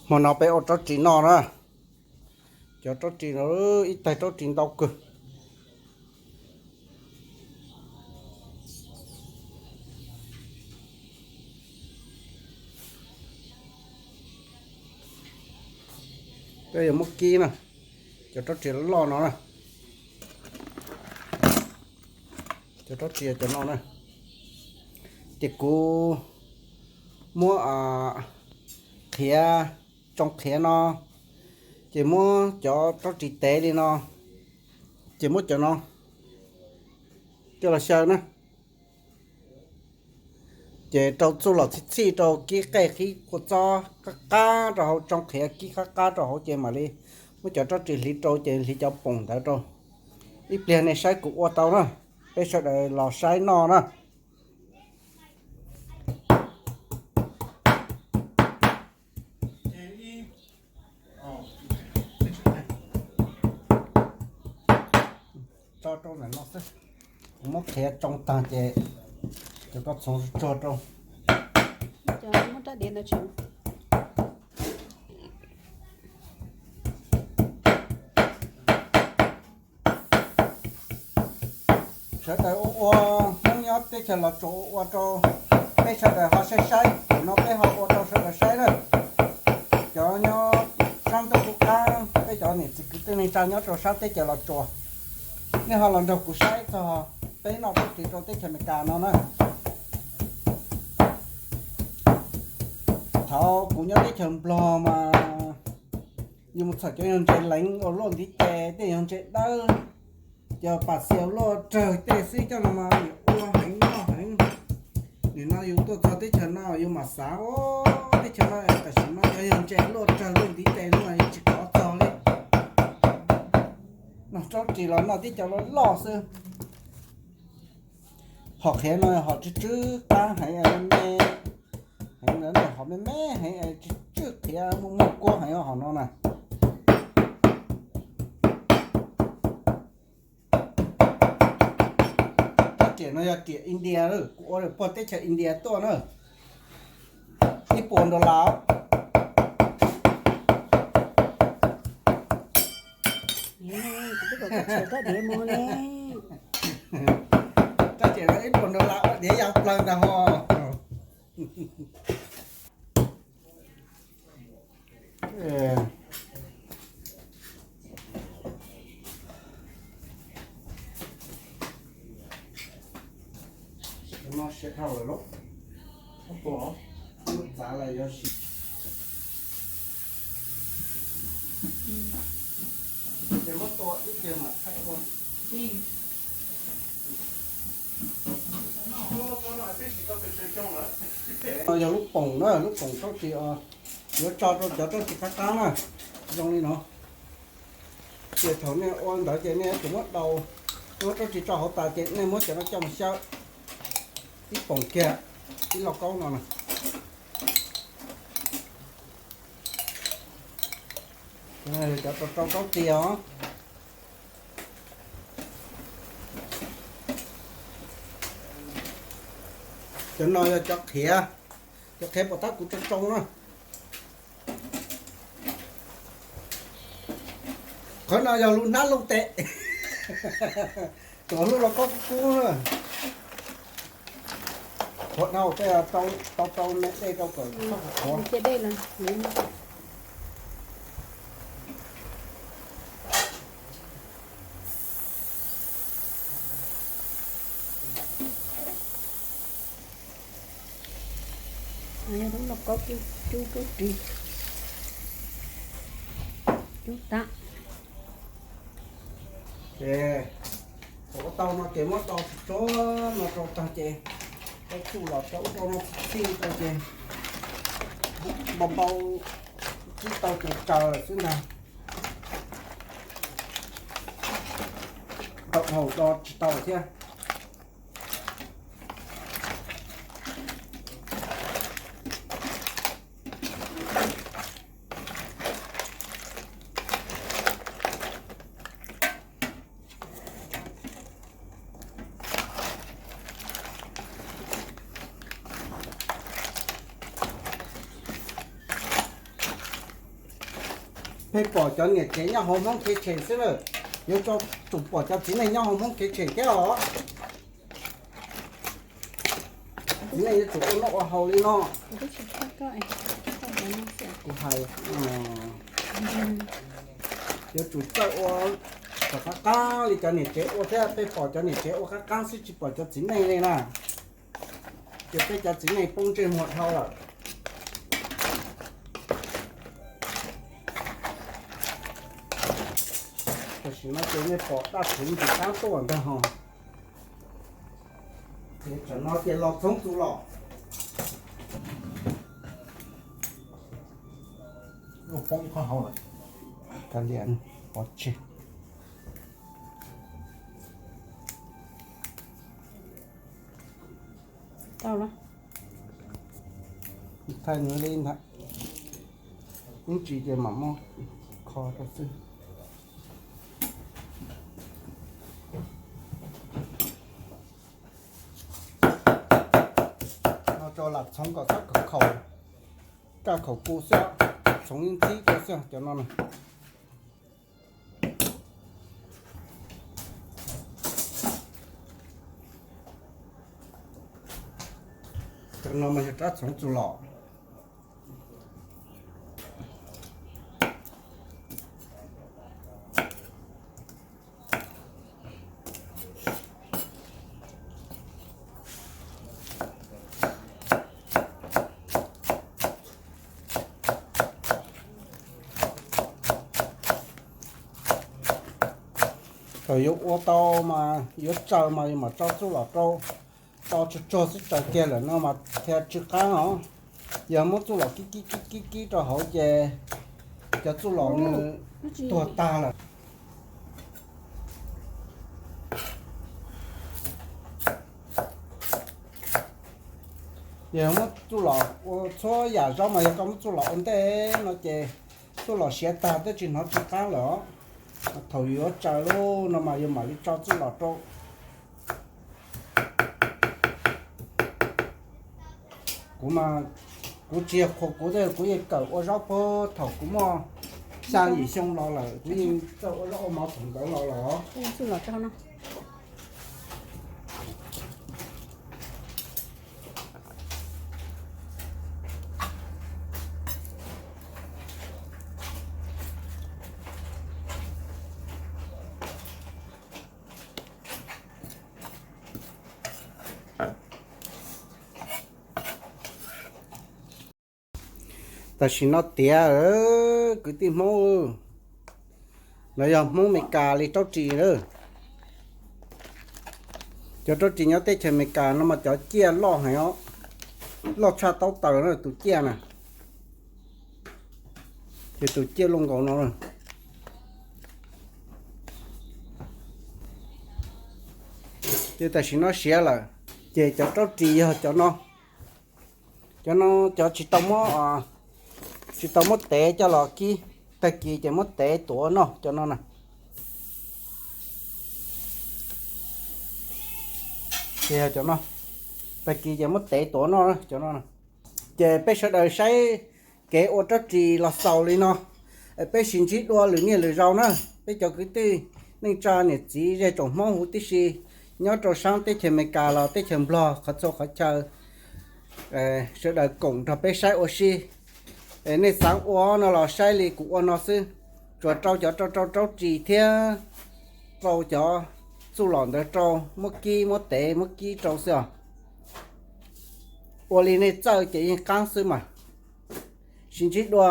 Hmo no peb ua rab ris noj na. Cov rab ris no, ib tais rab ris ntau kawg. Peb yuav muab kib na, cov rab ris loj no na, cov rab ris cov no na. Ces kuv muab qhiav, tsoo qhiav no, ces muab cov rab ris tev li no, ces muab cov no coj los xyaw na. Ces rau txuj lom txhij txhij rau, kib qej kib kua txob qab qab rau hauv, tsoo qhiav kib qab qab rau hauv ces mam li muab cov rab ris hliv rau ces hliv cov poom ntawd rau. Ib pliag nej saib kuv ua tau na, peb sawv daws los saib noj na. Tso rau ntawm no xwb, kuv muab qhiav tsoo tag ces cov koj txhoov tsuag rau. Sawv daws ua ua, Hmoob nyob teb chaws Los Tsuas ua ua rau peb sawv daws ho saib saib, no peb ho ua rau sawv daws saib na. Cov nyob sab ntuj qub qab, peb cov niam txiv kwv tij neej tsa nyob rau sab teb chaws Los Tsuas, nej ho los nrog kuv saib txog peb noj rab ris rau teb chaws Amelikas no na. Thaum kuv nyob teb chaws Nplog mas yus mus txhom cov yog ntses leev uas luaj ntiv tes tej yog ntses dawb, cov pas xias luaj rawg tej xwb coj los mas yus ua heev noj heev. Nim no yus tuaj txog teb chaws no yus mam xav, teb chaws no tam sim no cov yog ntses luaj rawg luaj ntiv tes no mas yus tsis kov txog li. Noj rab ris los noj tib co loj loj xwb. Hom qhiav no hom tsw tsw qab heev me me, heev ntawd hom me me heev tsw tsw qhiav muaj muaj kuab heev hom no na. Rab riam no yog riam India, kuv ua puag teb chaws India tuaj na. Ib puas dollar. Rab riam no ib puas dollar ua diav ya plaws ntag ho. Yog lub poom na, lub poom rab ris, yuav tso rau cov rab ris qab qab na, zoo li no. Ces thaum nej ua ntawd ces nej yuav tsum muab daus, muab rab ris tso hauv tas ces nej muab cov no coj mus xyaw ib poom kiag, ib lauj kaub no na. Cov rau rau rab ris os. Cov no yog cov qhiav, cov qhiav pom tab kuv tsoo tsoo na. Qhov no yog lub hnab looj tes, tuav lub lauj kaub kub kub na. Qhuav dhau tej, tau tau me dej rau kom qhuav. Lub lauj kaub cub rau ris, cub tag. Ces thaum ua tau no ces muab tso tsuag no rau tag ces tau tsuj los rau ub rau no txij rau ces npau npau tib tau ces tsaws lawm xwb ntag. Tau dhau do tsis tau thiab. Pheej pom cov niam tsev nyob hauv Hmoob kev tshem xwb na, yuav tsum pom cov txiv neej nyob hauv Hmoob kev tshem thiab os. Txiv neej yuav tsum ua noj ua haus li no. Kuv hais, yuav tsum txawj ua kom qab qab li cov niam tsev ua thiab. Pheej pom cov niam tsev ua qab qab xwb tsis pom cov txiv neej li na. Ces peb cov txiv neej poob ntsej muag dhau lawm. Tam sim no ces nej pom dab txwv ntsis qab tuaj ntag ho. Ces tam no ces los txhoov txuj lom. Poob ib qho hauv lawm. Kav liam, pov tseg. Thaij nws li ntawd, ib ntsis ces mam muab kho rau xwb. No tso lam txhoov kom txhob khaum, kaj khaum kuv xwb, txhoov ib ntxhib rau xwb cov no na. Cov no mas yog rab txhoov txuj lom. Thaum yuav ua tau mas yuav tsaws mas yus mam tso txuj lom rau, tso tsuag tsuag xwb, tsaws kiag lawm no mas thiaj tsw qab os. Yog muab txuj lom kib kib kib kib kib rau hauv ces cov txuj lom nws tuag tag lawm. Yog muab txuj lom ua txhua yam zaub mas yog koj muab txuj lom ua ntej no ces txuj lom siav tag twb tsis hnov tsw qab lawm os. Thaum yuav tsaws lub no mas yus mam li tso txuj lom rau. Kuv mas, kuv tsis yog qhuas kuv, kuv yeej kawm ua zaub puag thaum kuv muaj xya yim xyoo los lawm, kuv yeej txawj ua zaub ua mov thaum ntawd los lawm. Tam sim no tiav, kwv tij Hmoob, no yog Hmoob Amelikas li raub ris lawm. Cov raub ris nyob teb chaws Amelikas no mas cov ciaj loj heev os, loj tshaj taub taws na tus ciaj na. Ces tus ciaj luaj nkaus no. Ces tam sim no siav lawm, ces cov raub ris yog cov no. Cov no cov tsis tau muab, tsis tau muab tev coj los kib, tag kis ces muab tev tuav noj cov no na. Ces yog cov no, tag kis ces muab tev tuav noj cov no na. Ces peb sawv daws saib kev ua raub ris los xaus li no, peb sib ntsib dua lwm niaj lwm zaus na. Peb cov kwv tij neej tsa niam txiv zej tsoom Hmoob huv tib si, nyob rau sab teb chaws Amelikas los teb chaws Nplog qhov txhua qhov chaw, sawv daws koom nrog peb saib ua si. Nej xav ua no los saib li kuv ua no xwb, tsuas rau cov rau rau raub ris thiab rau cov txuj lom ntawd rau, muab kib muab tev muab kib rau xwb os. Ua li nej txawj ces yeej qab xwb mas. Sib ntsib dua.